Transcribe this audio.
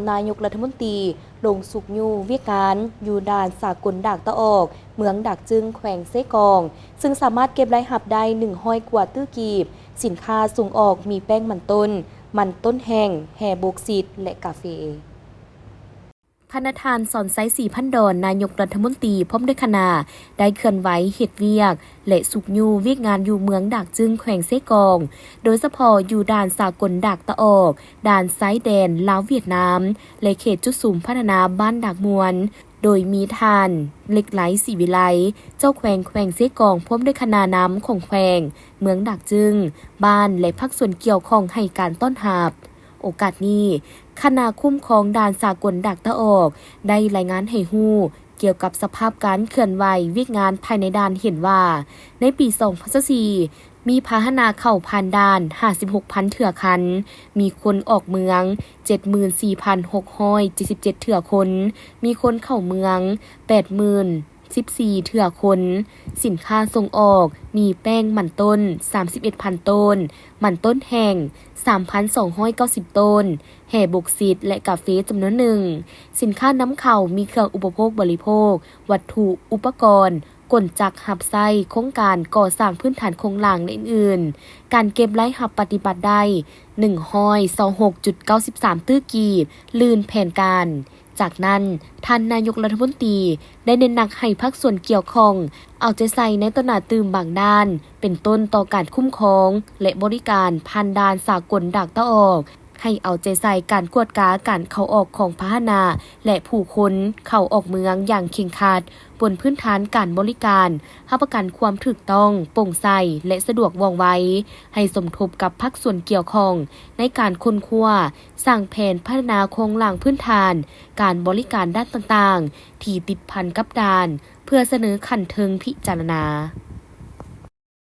ນາຍົກລັດຖະມົນຕີລົງຊຸກຍູ້ວຽກງານຢູ່ດ່ານສາກົນດາກຕາອອກ ເມືອງດາກຈຶງ ແຂວງເຊກອງ, ຊຶ່ງສາມາດເກັບລາຍຮັບໄດ້ໜຶ່ງຮ້ອຍກວ່າຕື້ກີບ. ສິນຄ້າສົ່ງອອກມີແປ້ງມັນຕົ້ນ, ມັນຕົ້ນແຫ້ງ, ແຮ່ໂບກຊິດ ແລະ ກາເຟ. ພະນະທ່ານ ສອນໄຊ ສີພັນດອນ ນາຍົກລັດຖະມົນຕີ ພ້ອມດ້ວຍຄະນະ ໄດ້ເຄື່ອນໄຫວເຮັດວຽກ ແລະ ຊຸກຍູ້ວຽກງານຢູ່ເມືອງດາກຈຶງ ແຂວງເຊກອງ, ໂດຍສະເພາະຢູ່ດ່ານສາກົນດາກຕາອອກ, ດ່ານຊາຍແດນລາວຫວຽດນາມ ແລະ ເຂດຈຸດສຸມພັດທະນາບ້ານດາກມ່ວນ, ໂດຍມີທ່ານ ເລັກໄລ ສີວິໄລ ເຈົ້າແຂວງແຂວງເຊກອງ ພ້ອມດ້ວຍຄະນະນຳຂອງແຂວງ, ເມືອງດາກຈຶງ, ບ້ານ ແລະ ພາກສ່ວນກ່ຽວຂ້ອງໃຫ້ການຕ້ອນຮັບ. ໂອກາດນີ້, ຄະນະຄຸ້ມຄອງດ່ານສາກົນດາກຕາອອກ ໄດ້ລາຍງານໃຫ້ຮູ້ກ່ຽວກັບສະພາບການເຄື່ອນໄຫວວຽກງານພາຍໃນດ່ານເຫັນວ່າ, ໃນປີສອງພັນຊາວສີ່ ມີພາຫະນະເຂົ້າຜ່ານດ່ານຫ້າສິບຫົກພັນເທື່ອຄັນ, ມີຄົນອອກເມືອງເຈັດໝື່ນສີ່ພັນຫົກຮ້ອຍເຈັດສິບເຈັດເທື່ອຄົນ, ມີຄົນເຂົ້າເມືອງແປດໝື່ນສິບສີ່ເທື່ອຄົນ, ສິນຄ້າສົ່ງອອກມີແປ້ງມັນຕົ້ນສາມສິບເອັດພັນໂຕນ, ມັນຕົ້ນແຫ້ງສາມພັນສອງຮ້ອຍເກົ້າສິບໂຕນ, ແຮ່ໂບກຊິດ ແລະ ກາເຟຈຳນວນໜຶ່ງ. ສິນຄ້ານຳເຂົ້າມີເຄື່ອງອຸປະໂພກບໍລິໂພກ, ວັດຖຸອຸປະກອນ, ກົນຈັກຮັບໃຊ້ໂຄງການກໍ່ສ້າງພື້ນຖານໂຄງລ່າງ ແລະ ອື່ນໆ. ການເກັບລາຍຮັບປະຕິບັດໄດ້ໜຶ່ງຮ້ອຍຊາວຫົກຈຸດເກົ້າສິບສາມຕື້ກີບ, ລື່ນແຜນການ. ຈາກນັ້ນ, ທ່ານນາຍົກລັດຖະມົນຕີໄດ້ເນັ້ນໜັກໃຫ້ພາກສ່ວນກ່ຽວຂ້ອງເອົາໃຈໃສ່ໃນຕໍ່ໜ້າຕື່ມບາງດ້ານ, ເປັນຕົ້ນຕໍ່ການຄຸ້ມຄອງ ແລະ ບໍລິການຜ່ານດ່ານສາກົນດາກຕາອອກ, ໃຫ້ເອົາໃຈໃສ່ການກວດກາການເຂົ້າອອກຂອງພາຫະນະ ແລະ ຜູ້ຄົນເຂົ້າອອກເມືອງຢ່າງເຄັ່ງຄັດ, ບົນພື້ນຖານການບໍລິການຮັບປະກັນຄວາມຖືກຕ້ອງ, ໂປ່ງໃສ ແລະ ສະດວກວ່ອງໄວ, ໃຫ້ສົມທົບກັບພາກສ່ວນກ່ຽວຂ້ອງໃນການຄົ້ນຄວ້າ, ສ້າງແຜນພັດທະນາໂຄງລ່າງພື້ນຖານການບໍລິການດ້ານຕ່າງໆ ທີ່ຕິດພັນກັບດ່ານ ເພື່ອສະເໜີຂັ້ນເທິງພິຈາລະນາ.